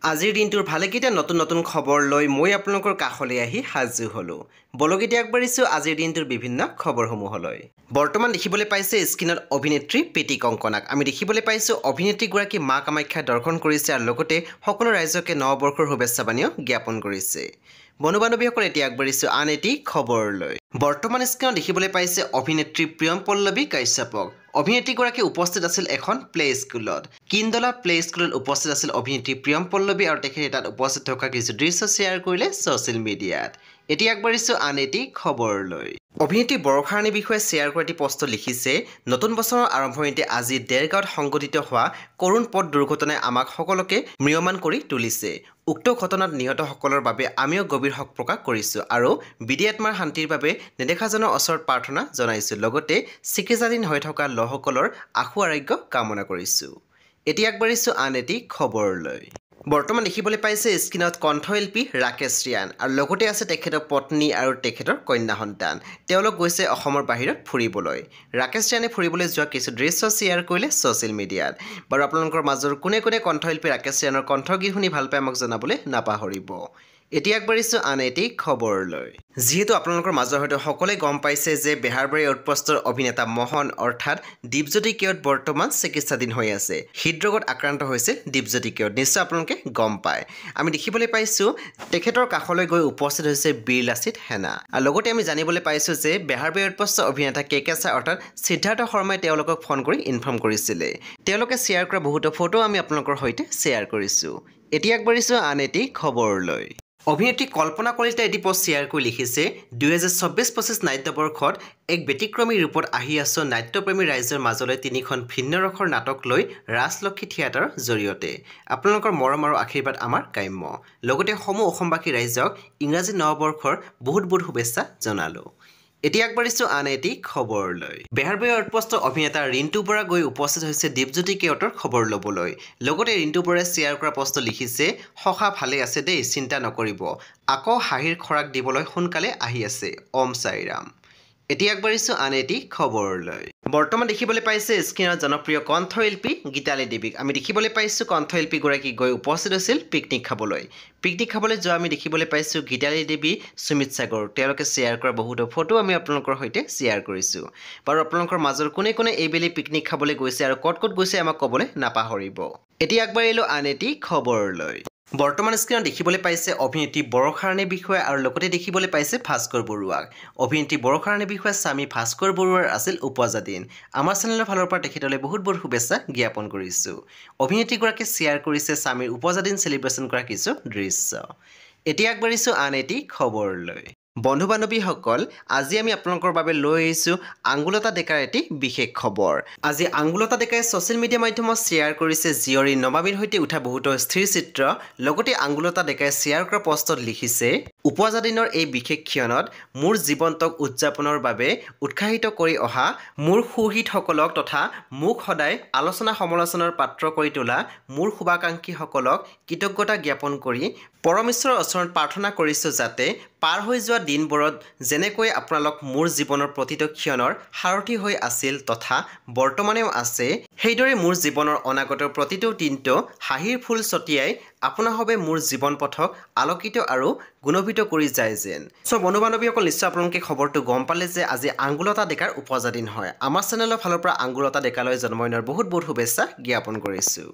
আজিৰ দিনটোৰ ভালেকেইটা নতুন নতুন খবৰ লৈ মই আপোনালোকৰ কাষলৈ আহি সাজু হ'লোঁ। বলক এতিয়া আগবাঢ়িছোঁ আজিৰ দিনটোৰ বিভিন্ন খবৰসমূহলৈ। বৰ্তমান দেখিবলৈ পাইছে স্ক্ৰীণত অভিনেত্ৰী প্ৰীতি কংকনাক। আমি দেখিবলৈ পাইছোঁ অভিনেত্ৰীগৰাকী মা কামাখ্যা দৰ্শন কৰিছে আৰু লগতে সকলো ৰাইজকে নৱবৰ্ষৰ শুভেচ্ছা বাণীও জ্ঞাপন কৰিছে। বন্ধু বান্ধৱীসকল, এতিয়া আগবাঢ়িছোঁ আন এটি খবৰলৈ। বৰ্তমান স্ক্ৰীণত দেখিবলৈ পাইছে অভিনেত্ৰী প্ৰিয়ম পল্লৱী কাশ্যপক। অভিনেত্ৰীগৰাকী উপস্থিত আছিল এখন প্লে স্কুলত। কিন্দলা প্লে স্কুলত উপস্থিত আছিল অভিনেত্ৰী প্ৰিয়ম পল্লৱী আৰু তেখেতে তাত উপস্থিত থকা কিছু দৃশ্য শ্বেয়াৰ কৰিলে ছ'চিয়েল মিডিয়াত। এতিয়া আগবাঢ়িছোঁ আন এটি খবৰলৈ। অভিনেত্ৰী বৰষা ৰাণীৰ বিষয়ে শ্বেয়াৰ কৰা এটি পষ্টত লিখিছে, নতুন বছৰৰ আৰম্ভণিতে আজি দেৰগাঁৱত সংঘটিত হোৱা কৰুণ পথ দুৰ্ঘটনাই আমাক সকলোকে ম্ৰিয়মান কৰি তুলিছে। উক্ত ঘটনাত নিহতসকলৰ বাবে আমিও গভীৰ শোক প্ৰকাশ কৰিছোঁ আৰু বিধি আত্মাৰ শান্তিৰ বাবে নেদেখাজনৰ ওচৰত প্ৰাৰ্থনা জনাইছোঁ। লগতে চিকিৎসাধীন হৈ থকা লোকসকলৰ আশু আৰোগ্য কামনা কৰিছোঁ। এতিয়া আগবাঢ়িছোঁ আন এটি খবৰলৈ। বৰ্তমান দেখিবলৈ পাইছে স্ক্ৰীণত কণ্ঠশিল্পী ৰাকেশ ৰিয়ান আৰু লগতে আছে তেখেতৰ পত্নী আৰু তেখেতৰ কন্যা সন্তান। তেওঁলোক গৈছে অসমৰ বাহিৰত ফুৰিবলৈ। ৰাকেশ ৰিয়ানে ফুৰিবলৈ যোৱা কিছু দৃশ্য শ্বেয়াৰ কৰিলে ছ'চিয়েল মিডিয়াত। বাৰু আপোনালোকৰ মাজৰ কোনে কোনে কণ্ঠশিল্পী ৰাকেশ ৰিয়ানৰ কণ্ঠগীত শুনি ভাল পায় আমাক জনাবলৈ নাপাহৰিব। এতিয়া আগবাঢ়িছোঁ আন এটি খবৰলৈ। যিহেতু আপোনালোকৰ মাজৰ হয়তো সকলোৱে গম পাইছে যে বেহাৰবাৰী আউটপোষ্টৰ অভিনেতা মোহন অৰ্থাৎ দীপজ্যোতি কেওট বৰ্তমান চিকিৎসাধীন হৈ আছে। হৃদৰোগত আক্ৰান্ত হৈছে দীপজ্যোতি কেওট, নিশ্চয় আপোনালোকে গম পায়। আমি দেখিবলৈ পাইছোঁ তেখেতৰ কাষলৈ গৈ উপস্থিত হৈছে বীৰ লাচিত সেনা। আৰু লগতে আমি জানিবলৈ পাইছোঁ যে বেহাৰবাৰী আউটপোষ্টৰ অভিনেতা কে কে ছাৰ অৰ্থাৎ সিদ্ধাৰ্থ শৰ্মাই তেওঁলোকক ফোন কৰি ইনফৰ্ম কৰিছিলে। তেওঁলোকে শ্বেয়াৰ কৰা বহুতো ফটো আমি আপোনালোকৰ সৈতে শ্বেয়াৰ কৰিছোঁ। এতিয়া আগবাঢ়িছোঁ আন এটি খবৰলৈ। অভিনেত্ৰী কল্পনা কলিতাই এটি পষ্ট শ্বেয়াৰ কৰি লিখিছে, 2024-25 নাট্যবৰ্ষত এক ব্যতিক্ৰমী ৰূপত আহি আছোঁ নাট্যপ্ৰেমী ৰাইজৰ মাজলৈ তিনিখন ভিন্ন ৰসৰ নাটক লৈ ৰাজলক্ষী থিয়েটাৰৰ জৰিয়তে। আপোনালোকৰ মৰম আৰু আশীৰ্বাদ আমাৰ কাম্য। লগতে সমূহ অসমবাসী ৰাইজক ইংৰাজী নৱবৰ্ষৰ বহুত বহুত শুভেচ্ছা জনালোঁ। এতিয়া আগবাঢ়িছোঁ আন এটি খবৰলৈ। বেহাৰবাৰী আউটপোষ্টৰ অভিনেতা ৰিণ্টু বৰা গৈ উপস্থিত হৈছে দীপজ্যোতি কেওটৰ খবৰ ল'বলৈ। লগতে ৰিণ্টু বৰাই শ্বেয়াৰ কৰা পষ্টত লিখিছে, সখা ভালে আছে দেই, চিন্তা নকৰিব, আকৌ হাঁহিৰ খোৰাক দিবলৈ সোনকালে আহি আছে, ওম চাইৰাম। এতিয়া আগবাঢ়িছোঁ আন এটি খবৰলৈ। বৰ্তমান দেখিবলৈ পাইছে স্ক্ৰীণত জনপ্ৰিয় কণ্ঠশিল্পী গীতালী দেৱীক। আমি দেখিবলৈ পাইছোঁ কণ্ঠশিল্পীগৰাকী গৈ উপস্থিত হৈছিল পিকনিক খাবলৈ। পিকনিক খাবলৈ যোৱা আমি দেখিবলৈ পাইছোঁ গীতালী দেৱী, সুমিত সাগৰ। তেওঁলোকে শ্বেয়াৰ কৰা বহুতো ফটো আমি আপোনালোকৰ সৈতে শ্বেয়াৰ কৰিছোঁ। বাৰু আপোনালোকৰ মাজৰ কোনে কোনে এইবেলি পিকনিক খাবলৈ গৈছে আৰু ক'ত ক'ত গৈছে আমাক ক'বলৈ নাপাহৰিব। এতিয়া আগবাঢ়িলোঁ আন এটি খবৰলৈ। বৰ্তমান স্ক্ৰীণত দেখিবলৈ পাইছে অভিনেত্ৰী বৰষা ৰাণীৰ বিষয়ে আৰু লগতে দেখিবলৈ পাইছে ভাস্কৰ বৰুৱাক। অভিনেত্ৰী বৰষা ৰাণীৰ বিষয়ে স্বামী ভাস্কৰ বৰুৱাৰ আছিল উপজা দিন। আমাৰ চেনেলৰ ফালৰ পৰা তেখেতলৈ বহুত বহুত শুভেচ্ছা জ্ঞাপন কৰিছোঁ। অভিনেত্ৰীগৰাকীয়ে শ্বেয়াৰ কৰিছে স্বামীৰ উপজা দিন চেলিব্ৰেশ্যন কৰা কিছু দৃশ্য। এতিয়া আগবাঢ়িছোঁ আন এটি খবৰলৈ। বন্ধু বান্ধৱীসকল, আজি আমি আপোনালোকৰ বাবে লৈ আহিছোঁ আংগুলতা ডেকাৰ এটি বিশেষ খবৰ। আজি আংগুলতা ডেকাই ছ'চিয়েল মিডিয়া মাধ্যমত শ্বেয়াৰ কৰিছে জীয়ৰী নমামীৰ সৈতে উঠা বহুতো স্থিৰ চিত্ৰ। লগতে আংগুলতা ডেকাই শ্বেয়াৰ কৰা পষ্টত লিখিছে, উপজা দিনৰ এই বিশেষ ক্ষণত মোৰ জীৱনটোক উদযাপনৰ বাবে উৎসাহিত কৰি অহা মোৰ সুহৃদসকলক তথা মোক সদায় আলোচনা সমালোচনাৰ পাত্ৰ কৰি তোলা মোৰ শুভাকাংক্ষীসকলক কৃতজ্ঞতা জ্ঞাপন কৰি পৰমেশ্বৰৰ ওচৰত প্ৰাৰ্থনা কৰিছোঁ যাতে পাৰ হৈ যোৱা দিনবোৰত যেনেকৈ আপোনালোক মোৰ জীৱনৰ প্ৰতিটো ক্ষণৰ সাৰথি হৈ আছিল তথা বৰ্তমানেও আছে, সেইদৰে মোৰ জীৱনৰ অনাগত প্ৰতিটো দিনটো হাঁহিৰ ফুল ছটিয়াই আপোনাসৱে মোৰ জীৱন পথক আলোকিত আৰু গুণভিত কৰি যায় যেন। চ' বন্ধু বান্ধৱীসকল, নিশ্চয় আপোনালোকে খবৰটো গম পালে যে আজি আংগুলতা ডেকাৰ উপজা দিন হয়। আমাৰ চেনেলৰ ফালৰ পৰা আংগুলতা ডেকালৈ জন্মদিনৰ বহুত বহুত শুভেচ্ছা জ্ঞাপন কৰিছোঁ।